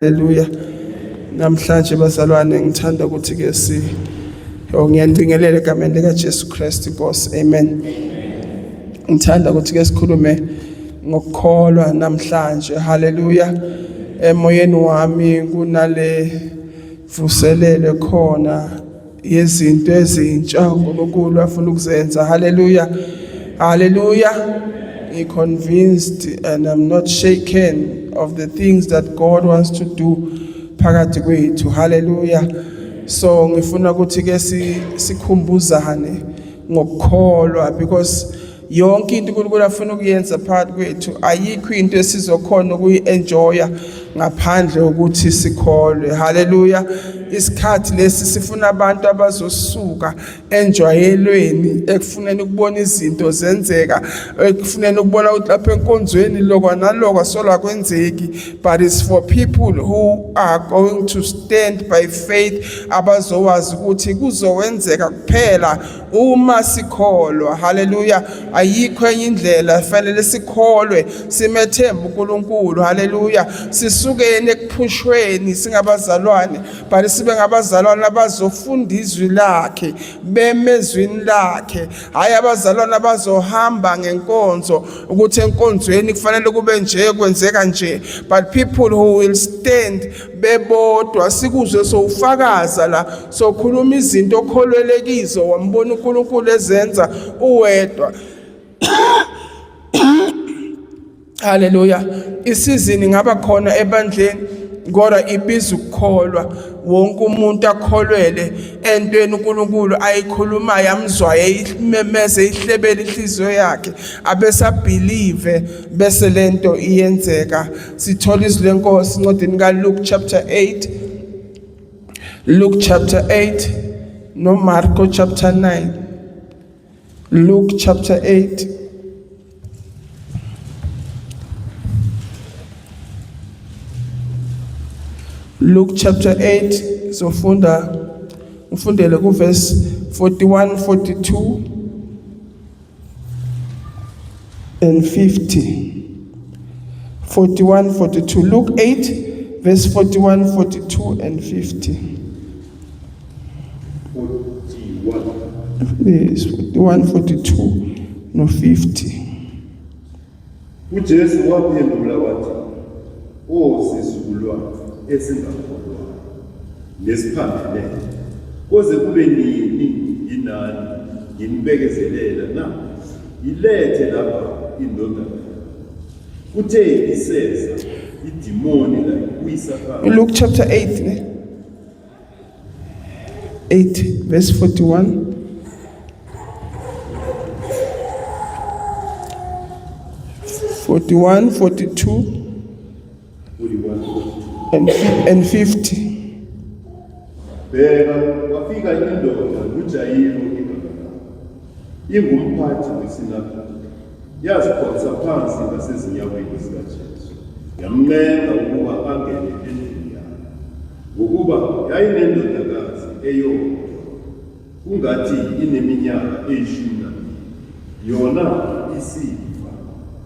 Haleluya. Namhlanje bazalwane ngithanda ukuthi ke si oh ngiyanibingelela egameni lika Jesu Kristu Nkosi. Amen. Ngithanda ukuthi ke sikhulume ngokukholwa namhlanje. Haleluya. Emoyeni wami kunale vuselelo khona yezinto ezintsha uNkulunkulu afuna ukuzenza. Haleluya. Haleluya. Ngi convinced and I'm not shaken of the things that God wants to do phakathi kwethu. Haleluya. So ngifuna ukuthi ke sikhumbuzane ngokukholwa because yonke into uNkulunkulu afuna ukuyenza phakathi kwethu ayikho into esizokhona ukuyi-enjoya ngaphandle ukuthi sikholwe. Haleluya. Isikhathi lesi sifuna abantu abazosuka enjwayelweni ekufuneni ukubona izinto zenzeka, ekufuneni ukubona ukuthi lapha enkonzweni lokwa nalokwa solo akwenzeki, but it's for people who are going to stand by faith, abazowazi ukuthi kuzowenzeka kuphela uma sikholwa. Haleluya. Ayikho enye indlela, fanele sikholwe, simethembe uNkulunkulu. Haleluya. Sisukeni ekuphushweni singabazalwane, but sibe ngabazalwane abazofunda izwi lakhe, beme ezwini lakhe, hayi abazalwane abazohamba ngenkonzo ukuthi enkonzweni kufanele kube nje, kwenzeka nje, but people who will stand bebodwa. Sikuzwe sowufakaza la, sokhuluma izinto okholwele kizo, wambona uNkulunkulu ezenza uwedwa. Haleluya. Isizini ngaba khona ebandleni kodwa ibiza ukukholwa, wonke umuntu akholwele entweni uNkulunkulu ayikhulumayo, amzwaye, imemeze, ihlebele inhliziyo yakhe, abesabelieve, bese lento iyenzeka. Sithola izwi lenkosi encwadini kaLuke chapter 8, Luke chapter 8 no Marko chapter 9. Luke chapter 8, Luke chapter 8, sofunda ufundele ku verse 41, 42 and 50. 41, 42. Luke 8 verse 41, 42 and 50. 41. Yes, 41, 42 no 50. UJesu waphendula wathi, O sizukulwane esingakholwayo nesiphambeneyo, koze kube nini nginani nginibekezelela na? Ilethe lapha indodana yakho. Kuthe iseza idimoni layiwisa phansi. Luke chapter 8 ne? 8 verse 41. 41, 42 and 50. Bheka, kwafika indoda nguJayiru igama layo, ingumphathi wesinagoge, yaziphonsa phansi ngasezinyaweni zikaJesu, yamncenga ukuba angene endlini yayo, ngokuba yayinendodakazi eyodwa, kungathi ineminyaka eyishumi nambili, yona isifa,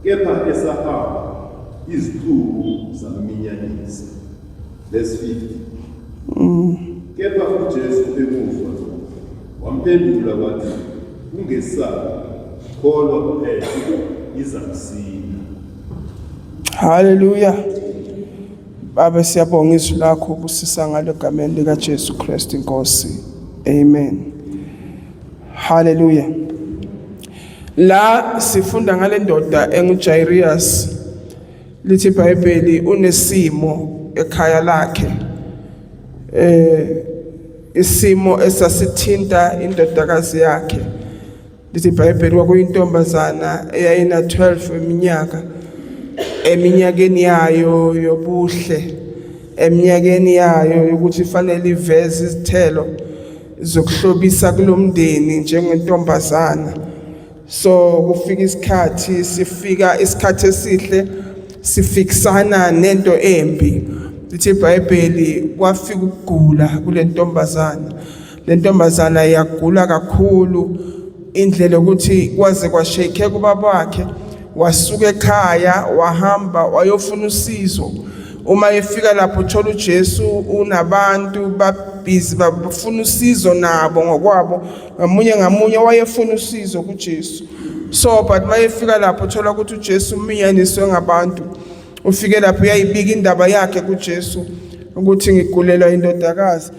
kepha esahamba izixuku zamminyanisa. Verse 50. Kepha uJesu ekuzwa lokho, wamphendula wathi, ungesabi, kholwa kuphela, izamsinda. Haleluya. Baba, siyabonga izwi lakho, busisa ngalo egameni lika Jesu Kristu inkosi. Amen. Haleluya. La sifunda ngale ndoda enguJairus. Lithi iBhayibheli unesimo ekhaya lakhe. Isimo esasithinta indodakazi yakhe. Lithi iBhayibheli kwakuyintombazana eyayina 12 eminyaka, eminyakeni yayo yobuhle, eminyakeni yayo yokuthi ifanele iveze izithelo zokuhlobisa kulomndeni njengentombazana. So kufika isikhathi, sifika isikhathi esihle sifikisana nento embi. Lithi iBhayibheli kwafika ukugula kule ntombazana. Le ntombazana yagula kakhulu, indlela yokuthi kwaze kwashake ubaba wakhe, wasuka ekhaya wahamba wayofuna usizo. Uma efika lapho uthola uJesu unabantu babhizi, bafuna usizo nabo ngokwabo, ngamunye ngamunye wayefuna usizo kuJesu. So but mayefika lapho uthola ukuthi uJesu uminyaniswe ngabantu. Ufike lapho uyayibika indaba yakhe kuJesu ukuthi ngigulelwa indodakazi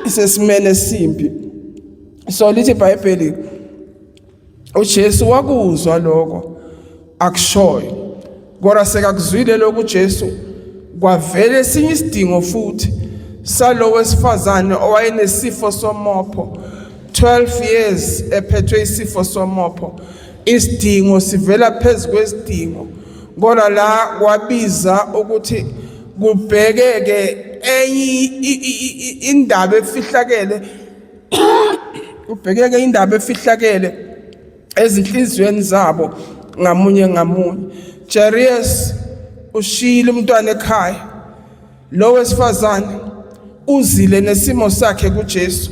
isesimene esimbi. So lithi iBhayibheli uJesu wakuzwa lokho akushoyo, kodwa sekakuzwile lokhu uJesu, kwavele esinye isidingo futhi salo wesifazane owayenesifo somopho, 12 years ephethwe isifo somopho. Isidingo sivela phezu kwesidingo, kodwa la kwabiza ukuthi kubhekeke enye indaba efihlakele, kubhekeke indaba efihlakele ezinhliziyweni zabo ngamunye ngamunye. Jairus ushiyile umntwana ekhaya, lo wesifazane uzile nesimo sakhe kuJesu.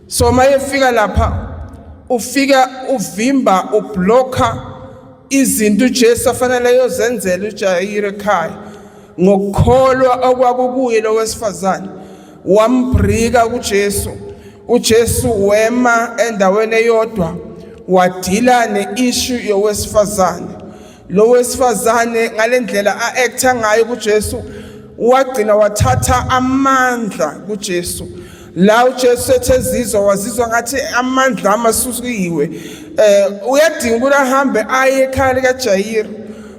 So mayefika lapha ufika uvimba, ublocka izinto uJesu afanele ayozenzela uJair ekhaya. Ngokukholwa okwakukuye lo wesifazane wambrika kuJesu. UJesu wema endaweni eyodwa wadila ne-issue yowesifazane. Lo wesifazane ngalendlela a-acta ngayo kuJesu wagcina wathatha amandla kuJesu. La uJesu ethe zizwa, wazizwa ngathi amandla amasusiwe, uyadinga ukuthi ahambe aye ekhaya likaJair,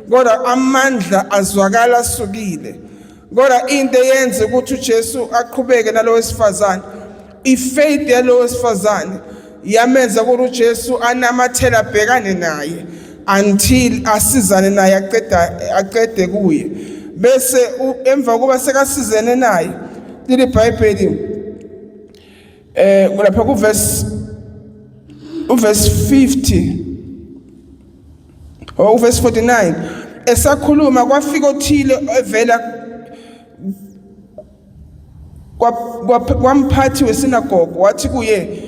kodwa amandla azwakala asukile. Kodwa into eyenza ukuthi uJesu aqhubeke nalo wesifazane, ifaith yalo wesifazane yamenza ukuthi uJesu anamathela abhekane naye until asizane naye, aqeda aqede kuye. Bese emva kuba sekasizene naye, leli iBhayibheli lapha ku verse, uverse 50 or uverse 49, esakhuluma kwafika othile evela kwamphathi wesinagogo, wathi kuye,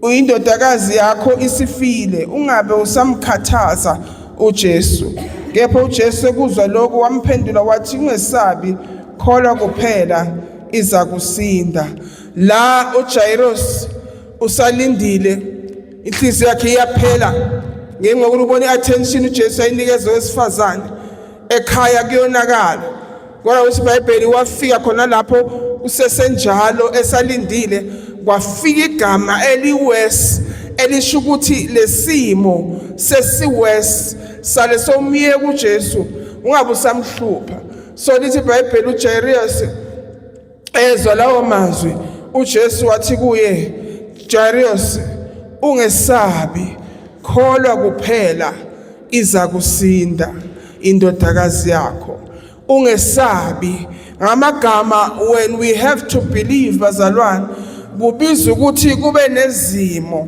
"Uyindodakazi yakho isifile, ungabe usamkhathaza uJesu." Kepha uJesu ekuzwa lokho wamphendula wathi, "Ungesabi, kholwa kuphela, iza kusinda." La uJairus usalindile, inhliziyo yakhe iyaphela ngenxa yokuthi ubona i-attention uJesu ayinikeza owesifazane, ekhaya kuyonakala. Kodwa uthi iBhayibheli wafika khona lapho usesenjalo esalindile, kwafika igama eliwes elisho ukuthi lesimo sesiwes, sale somye kuJesu, ungabe usamhlupha. So lithi iBhayibheli uJairus ezwa lawo mazwi, uJesu wathi kuye, "Jairus, ungesabi, kholwa kuphela, iza kusinda indodakazi yakho." Ungesabi ngamagama, when we have to believe, bazalwane, kubiza ukuthi kube nezimo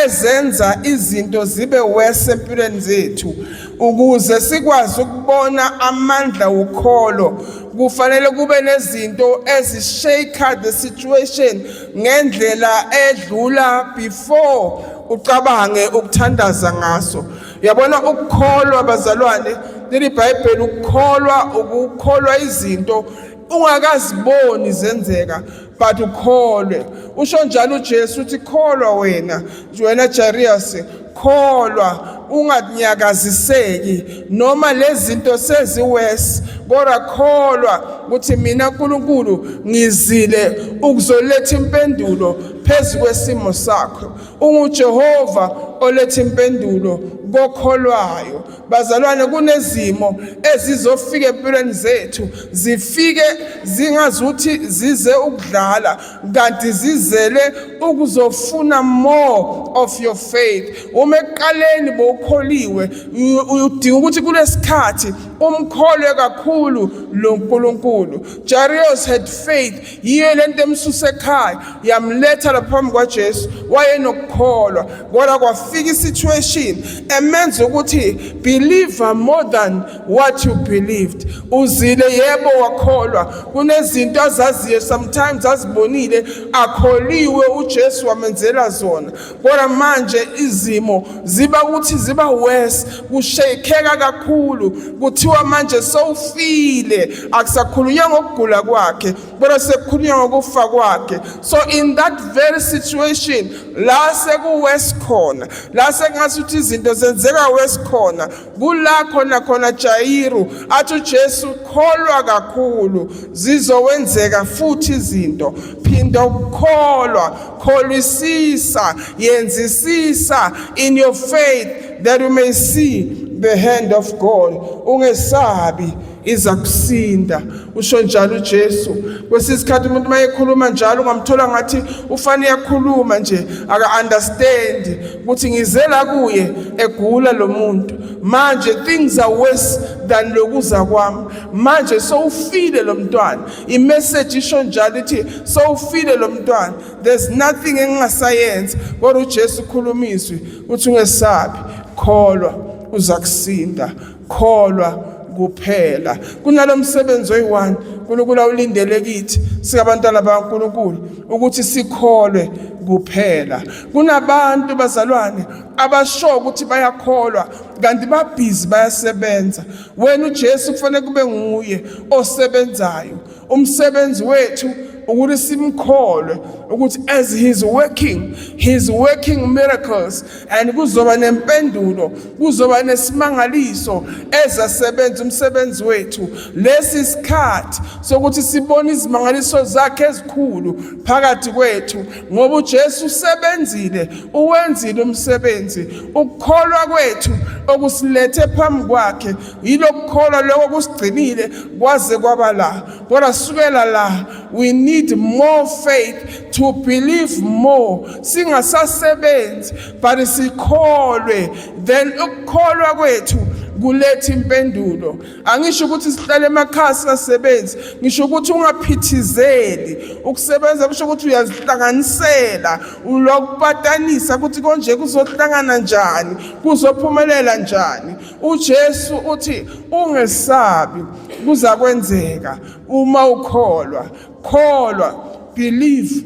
ezenza izinto zibe worse empilweni zethu ukuze sikwazi ukubona amandla wokholo. Kufanele kube nezinto ezishake the situation ngendlela edlula before ucabange ukuthandaza ngaso. Uyabona ukukholwa, bazalwane, leli iBhayibheli, ukukholwa ukukholwa izinto ungakaziboni zenzeka, but ukholwe. Usho njalo uJesu uthi, "Kholwa wena, wena Jairus, kholwa, unganyakaziseki noma lezi zinto seziwes, kodwa kholwa ukuthi mina uNkulunkulu ngizile ukuzoletha impendulo phezu kwesimo sakho." UnguJehova oletha impendulo kokholwayo. Bazalwane, kunezimo ezizofika empilweni zethu, zifike zingazuthi zize ukudlala, kanti zizele ukuzofuna more of your faith. Uma ekuqaleni bowukholiwe, udinga ukuthi kulesikhathi umkholwe kakhulu lo nkulunkulu. Jairus had faith, yiyo lento emsusa ekhaya yamletha lapha phambi kwaJesu. Wayenokukholwa, kodwa kwafika isituation emenza ukuthi believe more than what you believed. Uzile, yebo, wakholwa, kunezinto azaziyo, sometimes azibonile, akholiwe uJesu wamenzela zona, kodwa manje izimo ziba ukuthi ziba worse, kushakeka kakhulu, kuthiwa manje sowufile, akusakhulunywa ngokugula kwakhe kodwa sekukhulunywa ngokufa kwakhe. So in that very situation la sekuworse khona, la sekungathi ukuthi izinto zenzeka worse khona, kula khona khona Jayiru athi uJesu kholwa kakhulu, zizowenzeka futhi izinto. Phinda ukukholwa, kholwisisa, yenzisisa in your faith that you may see the hand of God. Ungesabi, iza kusinda, usho njalo uJesu. Kwesinye isikhathi umuntu mayekhuluma njalo ungamthola ngathi ufane uyakhuluma nje, aka understand ukuthi ngizela kuye egula lo muntu, manje things are worse than lokuza kwami, manje sowufile lo mntwana. Imessage isho njalo, ithi sowufile lo mntwana, there's nothing engingasayenza. Kodwa uJesu ukhuluma izwi uthi ungesabi, kholwa, uza kusinda, kholwa kuphela. Kunalomsebenzi oyi-one uNkulunkulu awulindele kithi singabantwana bakaNkulunkulu, ukuthi sikholwe kuphela. Kunabantu bazalwane abasho ukuthi bayakholwa kanti babhizi bayasebenza. Wena uJesu kufanele kube nguye osebenzayo. Umsebenzi wethu ukuthi simkholwe ukuthi as he's working, he's working miracles, and kuzoba nempendulo, kuzoba nesimangaliso ezasebenza umsebenzi wethu. Lesi sikhathi sokuthi sibone izimangaliso zakhe ezikhulu phakathi kwethu, ngoba uJesu usebenzile, uwenzile umsebenzi. Ukukholwa kwethu okusilethe phambi kwakhe yilokukholwa lokho kusigcinile kwaze kwaba la. Kodwa sukela la we need more faith to believe more, singasasebenzi but sikholwe. Then ukukholwa kwethu kuletha impendulo. Angisho ukuthi sihlale emakhaya singasebenzi, ngisho ukuthi ungaphithizeli ukusebenza, kusho ukuthi uyazihlanganisela, ulokupatanisa ukuthi konje kuzohlangana njani, kuzophumelela njani. uJesu uthi ungesabi, kuza kwenzeka uma ukholwa. Kholwa, believe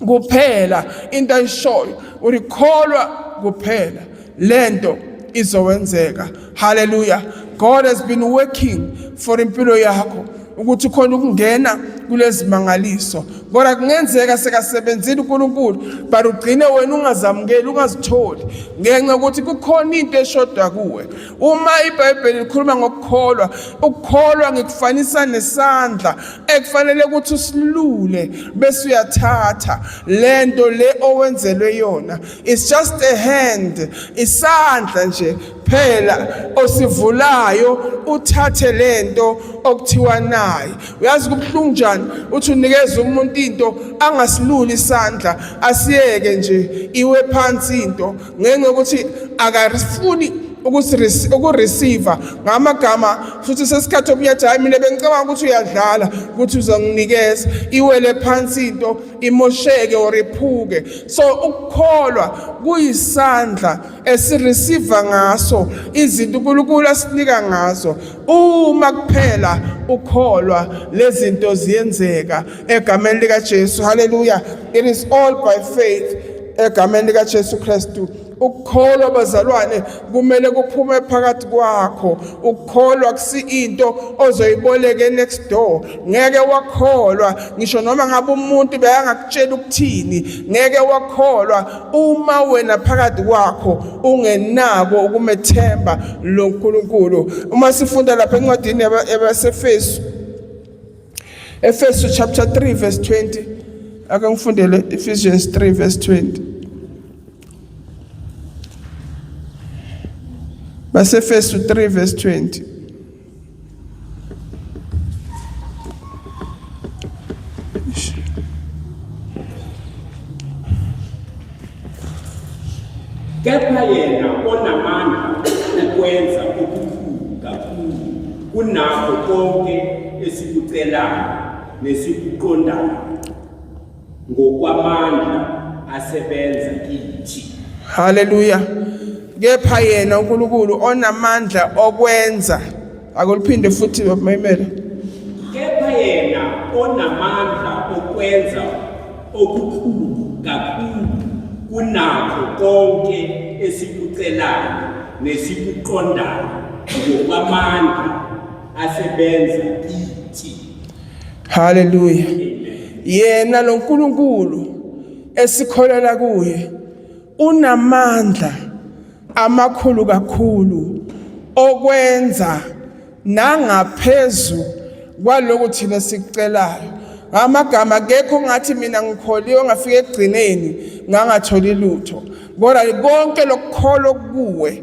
kuphela. Into ayishoyo uthi kholwa kuphela, lento izowenzeka. Hallelujah. God has been working for impilo yakho ukuthi khona ukungena kulezimangaliso, kodwa kungenzeka sekasebenzile uNkulunkulu but ugcine wena ungazamukeli, ungazitholi, ngenxa yokuthi kukhona into eshoda kuwe. Uma iBhayibheli likhuluma ngokukholwa, ukukholwa ngikufanisa nesandla ekufanele ukuthi usilule bese uyathatha lento le owenzelwe yona. It's just a hand, isandla nje phela osivulayo uthathe lento okuthiwa naye. Uyazi kubuhlungu njani uthi unikeza umuntu into angasiluli isandla, asiyeke nje iwe phansi into, ngenxa yokuthi akafuni ukureceive ngamagama. Futhi sesikhathi omunye athi hayi mina bengicabanga ukuthi uyadlala ukuthi uzonginikeza, iwele phansi into imosheke or iphuke. So ukukholwa kuyisandla esireceive ngaso izinto uNkulunkulu asinika ngazo. Uma kuphela ukholwa, lezinto ziyenzeka egameni lika Jesu. Hallelujah. It is all by faith egameni lika Jesu Kristu. Ukukholwa bazalwane kumele kuphume phakathi kwakho. Ukukholwa kusi into ozoyiboleka next door. Ngeke wakholwa ngisho noma ngabe umuntu bekangakutshela ukuthini, ngeke wakholwa uma wena phakathi kwakho ungenako ukumethemba lo nkulunkulu. Uma sifunda lapha encwadini yabaseFesu, Efesu chapter 3 verse 20, ake ngifundele Ephesians 3 verse 20. Basefesu 3 verse 20. Kepha yena onamandla ukwenza okukhulu kakhulu kunakho konke esikucelayo nesikuqondayo ngokwamandla asebenza kithi. Haleluya. Kepha yena uNkulunkulu onamandla okwenza, akuliphinde futhi Mayimela. Kepha yena onamandla okwenza okukhulu kakhulu kunakho konke esikucelayo. nesikuqondayo ngokwamandla asebenza kithi. Haleluya. Yena lo Nkulunkulu esikholela kuye unamandla amakhulu kakhulu okwenza nangaphezu kwalokhu thina sikucelayo. Ngamagama akekho ngathi mina ngikholiwe ngafika ekugcineni ngangatholi lutho, kodwa konke lokukholwa kuwe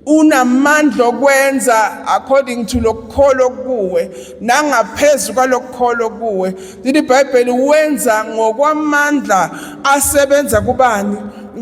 unamandla okwenza according to lokukholwa kuwe nangaphezu kwalokukholwa kuwe. Lithi iBhayibheli wenza ngokwamandla asebenza kubani?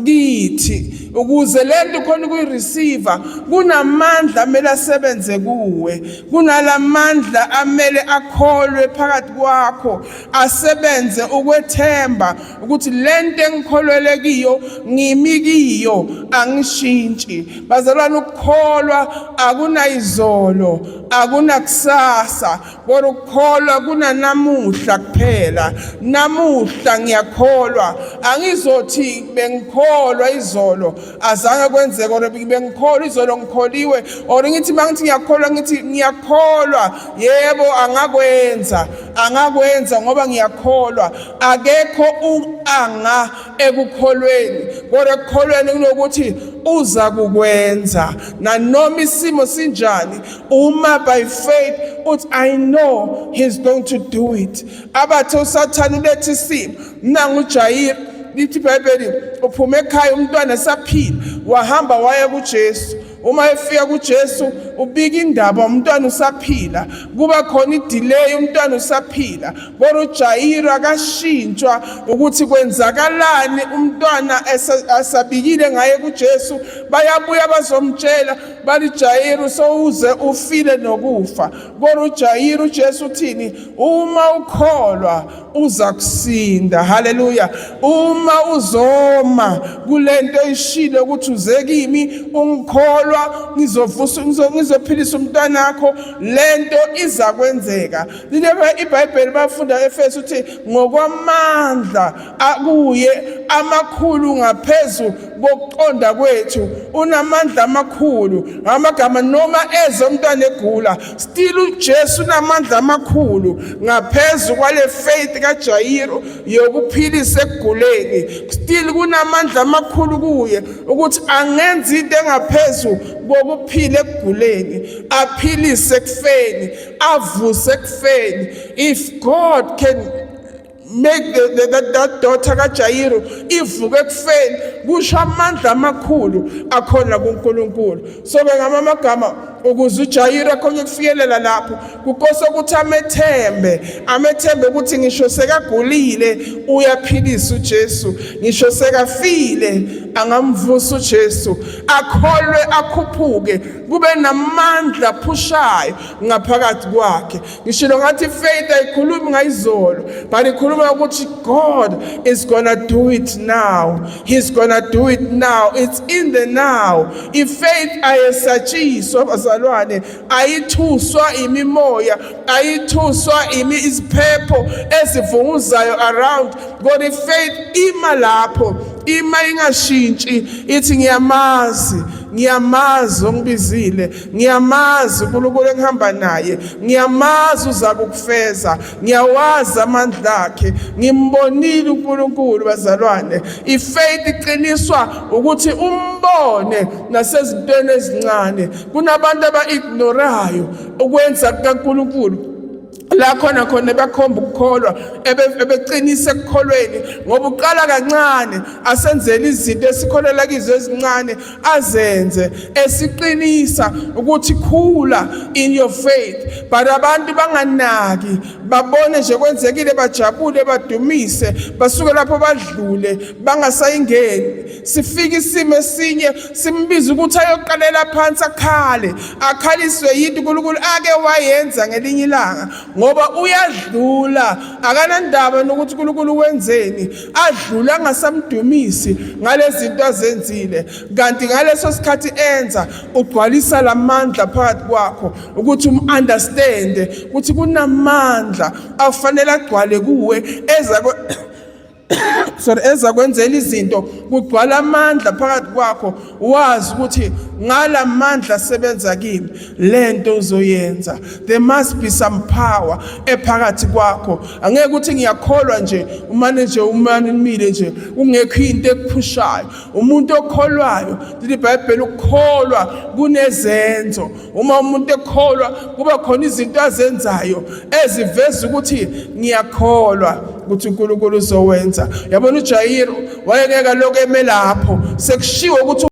Kithi. Ukuze lento khona ukuyireceive kunamandla amele asebenze kuwe, kunalamandla amele akholwe phakathi kwakho, asebenze ukwethemba ukuthi lento engikholwele kiyo ngimi kiyo, angishintshi. Bazalwane, ukukholwa akunayizolo, akunakusasa, kodwa ukukholwa kunanamuhla kuphela. Namuhla ngiyakholwa, angizothi bengikholwa izolo azange kwenzeke, or bengikholwa izolo ngikholiwe, or ngithi mangithi ngiyakholwa ngithi ngiyakholwa, yebo angakwenza, angakwenza ngoba ngiyakholwa. Akekho uanga ekukholweni, kodwa ekukholweni kunokuthi uza kukwenza nanoma isimo sinjani. Uma by faith uthi I know he's going to do it. Abathe uSathane uletha isimo, nangu uJair, lithi iBhayibheli uphuma ekhaya umntwana esaphila, wahamba waya kuJesu. Uma efika kuJesu ubika indaba, umntwana usaphila, kuba khona idelay, umntwana usaphila. Kodwa uJairo akashintshwa ukuthi kwenzakalani, umntwana asabikile ngaye kuJesu, bayabuya bazomtshela bathi Jairo sowuze ufile nokufa. Kodwa uJairo, uJesu uthini? Uma ukholwa uza kusinda. Haleluya. Uma uzoma kulento oyishilo ukuthi uze kimi ungikholwa, ngizovusa, ngizophilisa umntwanakho, lento iza kwenzeka. Lileba iBhayibheli bafunda eFesu uthi ngokwamandla akuye amakhulu ngaphezu kokuqonda kwethu, unamandla amakhulu. Ngamagama noma eze umntwana egula, still uJesu unamandla amakhulu ngaphezu kwale faith kaJairo yokuphilisa ekuguleni. Still kunamandla amakhulu kuye ukuthi angenza into engaphezu kokuphila ekuguleni, aphilise ekufeni, avuse ekufeni. If God can make that daughter kaJairo ivuke ekufeni, kusho amandla amakhulu akhona kuNkulunkulu. So ke ngamagama ukuze uJairo akhonye ukufikelela lapho, kukose ukuthi amethembe, amethembe ukuthi ngisho sekagulile uyaphilisa uJesu, ngisho sekafile angamvusa uJesu, akholwe akhuphuke, kube namandla phushayo ngaphakathi kwakhe. Ngishilo ngathi faith ayikhulumi ngayizolo, but ikhuluma ukuthi God is gonna do it now. He's gonna do it now. It's in the now. Ifaith ayesatshiswa bazalwane, ayithuswa imimoya, ayithuswa imi iziphepho ezivunguzayo around. Kodwa ifaith ima lapho, ima ingashintshi, ithi ngiyamazi, ngiyamazi ongibizile, ngiyamazi uNkulunkulu engihamba naye, ngiyamazi uza kukufeza, ngiyawazi amandla akhe, ngimbonile uNkulunkulu. Bazalwane, ifaith iqiniswa ukuthi umbone nasezintweni ezincane. Kunabantu aba-ignorayo ukwenza kukaNkulunkulu la khona khona bakhomba ukukholwa, ebeqinisa ekukholweni, ngoba uqala kancane asenzele izinto esikholela kizo ezincane, azenze esiqinisa ukuthi khula in your faith. But abantu banganaki, babone nje kwenzekile, bajabule, badumise, basuke lapho badlule bangasayingeni. Sifika isimo esinye simbiza ukuthi ayoqalela phansi akhale, akhaliswe yinto uNkulunkulu ake wayenza ngelinye ilanga, ngoba uyadlula, akanandaba nokuthi uNkulunkulu wenzeni, adlula angasamdumisi ngalezi zinto azenzile. Kanti ngaleso sikhathi enza, ugcwalisa lamandla phakathi kwakho ukuthi umunderstande ukuthi kunamandla afanele agcwale kuwe, eza sorry, eza kwenzela izinto, kugcwala amandla phakathi kwakho, wazi ukuthi Ngalamandla asebenza kimi, lento uzoyenza. There must be some power ephakathi kwakho. Angeke ukuthi ngiyakholwa nje, umane nje umane nimile nje, kungekho into ekuphushayo. Umuntu okholwayo, lithi iBhayibheli, ukukholwa kunezenzo. Uma umuntu ekholwa, kuba khona izinto azenzayo eziveza ukuthi ngiyakholwa ukuthi uNkulunkulu uzowenza. Yabona, uJayiru wayengeke lokho eme lapho sekushiwo ukuthi